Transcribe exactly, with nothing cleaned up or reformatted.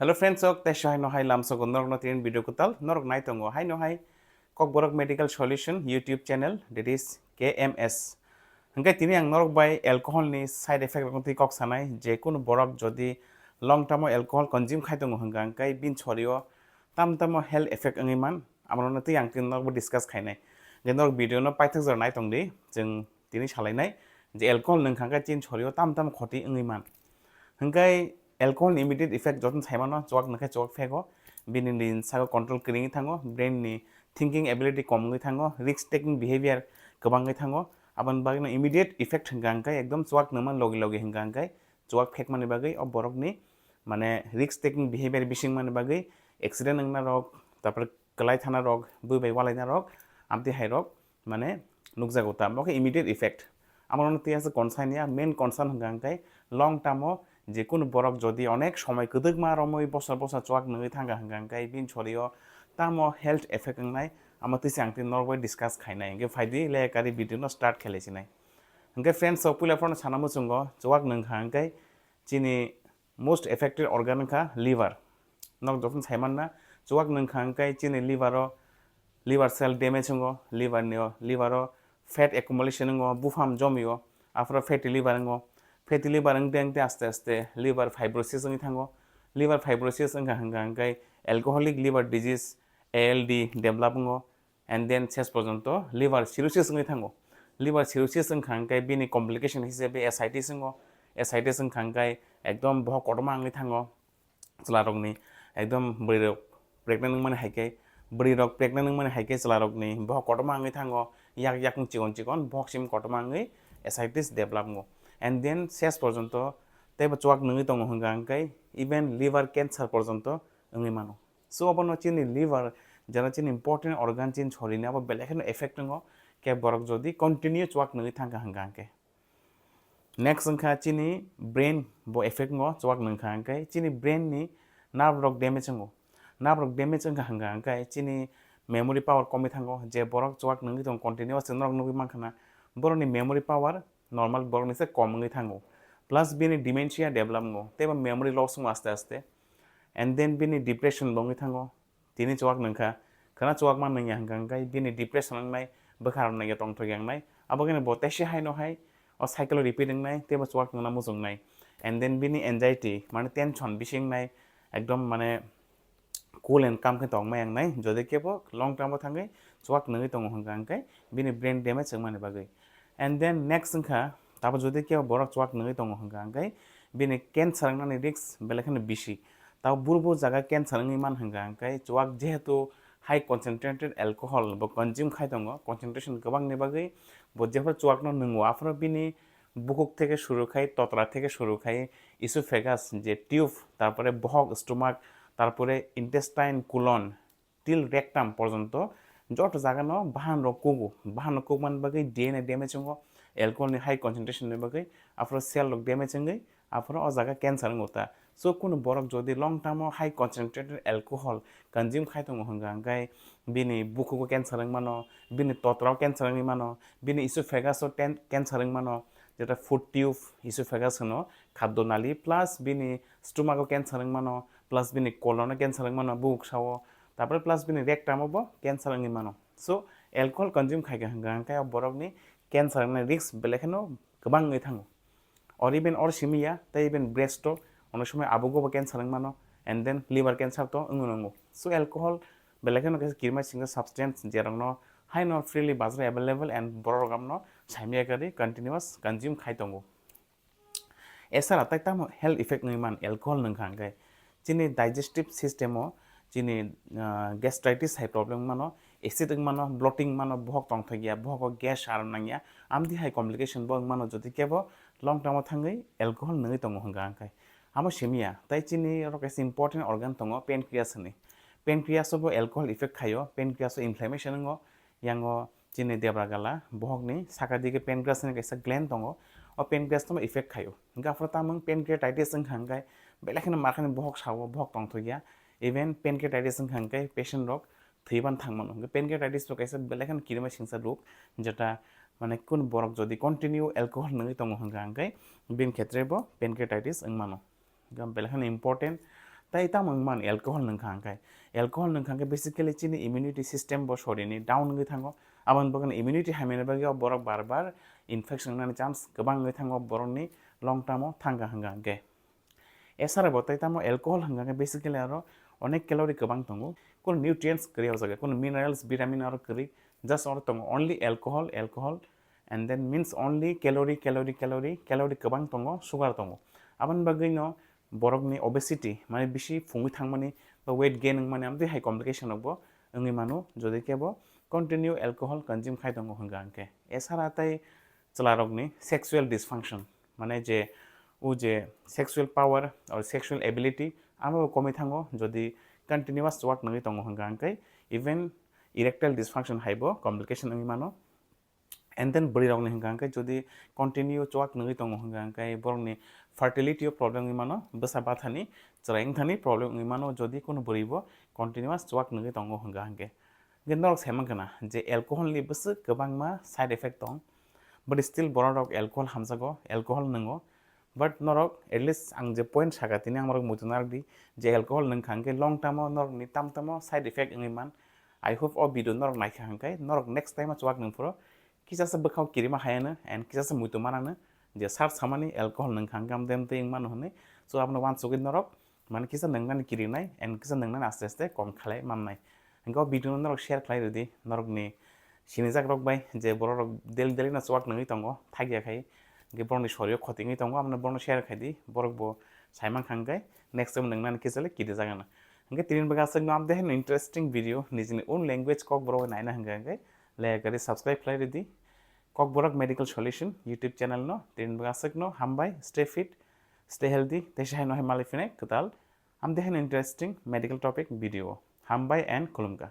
Hello friends, ok, tei sohai no hai lamsogo norok no tinin video kwtal norok nai tongo hai no hai Kokborok Medical Solution YouTube channel, that is K M S. Hingke tini ang norok bai alcohol ni side effect rok twi kok sanai, je kunu borok jodi long term o alcohol consume khai tongo hingka hingke bin sorio tam tamo health effect wngwi man, amrok no twi ang tini norok bo discuss khainai. Hingke norok video no paithak jora nai tong di, chwng tini salainai je alcohol nwng kha hingke chin sorio tam tamo khoti wngwi man. Hingke alcohol ni immediate effect jotono saimano, chuwak nokhe chuwak phego, bini ni saka control kwrwngwi thango, brain ni thinking ability kom wngwi thango, risk taking behavior kwbangwi thango. Aboni bagwino immediate effect hingka hingke ekdom chuwak nungmani logi logi hingka hingke chuwak phekmani bagwi o borokni mane risk taking behavior bisingmani bagwi accident wngna rok, tarpore kwlai thana rok, bui bai walaina rok, amtwi hai rok mane nukjago ta, bo khe immediate effect. Amo no twi aswk concern ya, main concern hwnka hwnkhe long term o je kunu borok jodi onek somoi kwdwkma romwi bosor bosor chuwak nungwi thangkha hwnka hwnkhe bini sorio tamo health effect wngnai, amo twi se ang twi norok bai discuss khainai. Hwnkhe phaidi le kari video no start khelai sinai. Hwnkhe friends, o puila phano sana muchungo chuwak nungkha hwnkhe chini most affected organ wngkha liver. Nok jokhon saimanna, chuwak nungkha hwnkhe chini liver o, liver cell damage wngo, liver ni o, liver o fat accumulation wngo, bupham jomio, aphuru fatty liver wngo. Fatty liver wngte wngte aste aste liver fibrosis wngwi thango. Liver fibrosis wngkha hwnkha hwnkhe alcoholic liver disease, A L D, develop wngo. And then ses porjonto liver cirrhosis wngwi thango. Liver cirrhosis wngkha hwnkhe bini complication hisabe ascites wngo. Ascites wngkha hwnkhe ekdom bohok kotorma wngwi thango chwlarokni, ekdom bwrwirok pregnant wngmani hai khe, bwrwirok pregnant wngmani hai khe chwlarokni bohok kotorma wngwi thango, yak yakung chikon chikon bohok sim kotorma wngwi ascites develop wngo. And then ses porjonto teibo chuwak nungwi tongo hwnkha hwnkhe even liver cancer porjonto wngwi mano. So obono chini liver, jara chini important organ chini sorini, abo belai kheno effect wngo, khe borok jodi continue chuwak nungwi thangkha hwnkha hwnkhe. Next wngkha chini brain bo effect wngo, chuwak nungkha hwnkhe chini brain ni nerve rok damage wngo. Nerve rok damage wngkha hwnkha hwnkhe chini memory power komwi thango, je borok chuwak nungwi tongo continuous norok nugwi mankha na, borokni memory power normal borokni se kom wngwi thango. Plus bini dementia develop wngo, teibo memory loss wngo aste aste. And then bini depression bo wngwi thango. Tini chuwak nungkha, khwna chuwak ma nungya hwnkha hwnkhe bini depression wngnai, bwkha rok nungya tongthok ya wngnai. Abo kheno bo teisi hai no hai o cycle repeat wngnai, teibo chuwak nungna muchungnai. And then bini anxiety, mane tension bisi wngnai, ekdom mane cool and calm khe tongma wngnai, jodi kebo long term o thangwi chuwak nungwi tongo hwnkha hwnkhe bini brain damage wngmani bagwi. And then next wngkha, tabo jodi kebo borok chuwak nungwi tongo hwnkha hwnkhe bini cancer wngnani risk belai kheno bisi. Tabo buru buru jaga cancer wngwi man hwnkha hwnkhe chuwak jehetu high concentrated alcohol bo consume khai tongo, concentration kwbangni bagwi bo jephuru chuwakno nungo aphuru bini bukhuk theke suru khai, totra theke suru khai, esophagus je tube, tarpore bohok, stomach, tarpore intestine, colon, till rectum porjonto joto jagano bahan rok kugo. Bahan rok kukmani bagwi D N A damage wngo, alcohol ni high concentration ni bagwi, aphuru cell rok damage wngwi, aphuru o jaga cancer wngo ta. So kunu borok jodi long term o high concentrated alcohol consume khai tongo hwnkha hwnkhe bini bukhugo cancer wngmano, bini totrao cancer wngwi mano, bini esophagus o ten-, cancer wngmano, jeta food tube, esophagus hwno, khaddo nali, plus bini stomach o cancer wngmano, plus bini colon o cancer wngmano, bukhuksao, tarpore plus bini rectum o bo cancer wngwi mano. So alcohol consume khai kha hwnkha hwnkhe o borokni cancer wngnai risk belai kheno kwbang wngwi thango. Or even or simi ya, tei even breast o onek somoi abugo bo cancer wng mano, and then liver cancer to wng nungo. So alcohol belai kheno kaisa kirima singsa substance, jerokno haino freely bazar available and borok rok amno saimya kari continuous consume khai tongo. Esara tai tamo health effect wngwi man alcohol nwng kha hwnkhe chini digestive system o chini, ah, gastritis hai problem wng mano, acid wng mano, bloating wng mano, bohok tongthok ya, bohok o gas aram nang ya, amtwi hai complication bo wng mano jodi kebo long term o thangwi alcohol nwngwi tongo hwnkha hwnkhe. Amo simi ya, tai chini oro kaisa important organ tongo pancreas hinwi. Pancreas o bo alcohol effect khaio, pancreas o inflammation wngo, yango chini debra gala bohokni saka dige pancreas ni kaisa gland tongo. O pancreas no effect khaio. Hingke aphuru tamung pancreatitis wngkha hingke belai kheno makhani bohok sao, bohok tongthok ya. Even pancreatitis wngkha hingke patient rok thwi ban thang mano. Hingke pancreatitis bo kaisa belai kheno kirima singsa rok, jeta mane kun borok jodi continue alcohol nungwi tongo hingka hingke bini khetre bo pancreatitis wng mano. Hingke belai kheno important. Tai tamo wngman alcohol nwngkha hwnkhe? Alcohol nwngkha hwnkhe basically chini immunity system bo sorini down wngwi thango. Aboni bagwi immunity hamyani bagwi o borok bar bar infection wngnani chance kwbang wngwi thango borokni long term o thangkha hwnkha hwnkhe. Esara bo tai tamo alcohol hwnkha hwnkhe basically aro onek calorie kwbang tongo. Kono nutrients kwrwi o jaga, kono minerals, vitamin aro kwrwi, just oro tongo only alcohol, alcohol, and then means only calorie, calorie, calorie, calorie kwbang tongo, sugar tongo. Aboni bagwi no borokni obesity, mane bisi phungwi thangmani ba weight gain wngmani amtwi hai complication rok bo wngwi mano, jodi kebo continue alcohol consume khai tongo hwnkha hwnkhe. Esara tai chwlarokni sexual dysfunction, mane je o je sexual power or sexual ability amo bo komwi thango, jodi continuous chuak nungwi tongo hwnkha hwnkhe, even erectile dysfunction hai bo complication wngwi mano. And then bwrwi rokni hwnkha hwnkhe jodi continue chuak nungwi tongo hwnkha hwnkhe borokni fertility o problem wngwi mano, bwsa bathani chwrai wngthani problem wngwi mano, jodi kunu bwrwi bo continuous chuak nungwi tongo hwnkha hwnkhe. Hwnkhe norok sai mankha na je alcohol ni bwswk kwbangma side effect tong, but still borok rok alcohol hamjago, alcohol nwngo, but norok at least ang je point saka tini ang norok muitu narwk di je alcohol nwngkha hwnkhe long term o norokni tam tamo side effect wngwi man. I hope o video norok naikha hwnkhe norok next time o chuak nwng phuru kisa se bwkhao kirima hayano and kisa se muitu manano je sar samani alcohol nwngkha hwnkhe amde amtwi wngmano hwnwi. So abono uansugwi norok mane kisa nwngnani kirinai and kisa nwngnani aste aste kom khlai mannai. Hwnkhe o video no norok share khlai rwdi norokni sinijak rok bai je borok rok daily daily no chuak nungwi tongo thakya khai, hwnkhe borokni sorio khoti wngwi tongo, amno borokno share khai di, borok bo sai mankha hwnkhe next time nwngnani kisa le kiri jagana. Hwnkhe tini bagwi aswkno amde heno interesting video nijini own language Kokborok bai naina hwnkha hwnkhe like gari subscribe khlai rwdi Kokborok Medical Solution YouTube channel no. Tini bagwi aswkno hambai, stay fit, stay healthy, teisa haino hai malai phinai kwtal amde heno interesting medical topic video. Hambai and khulumkha.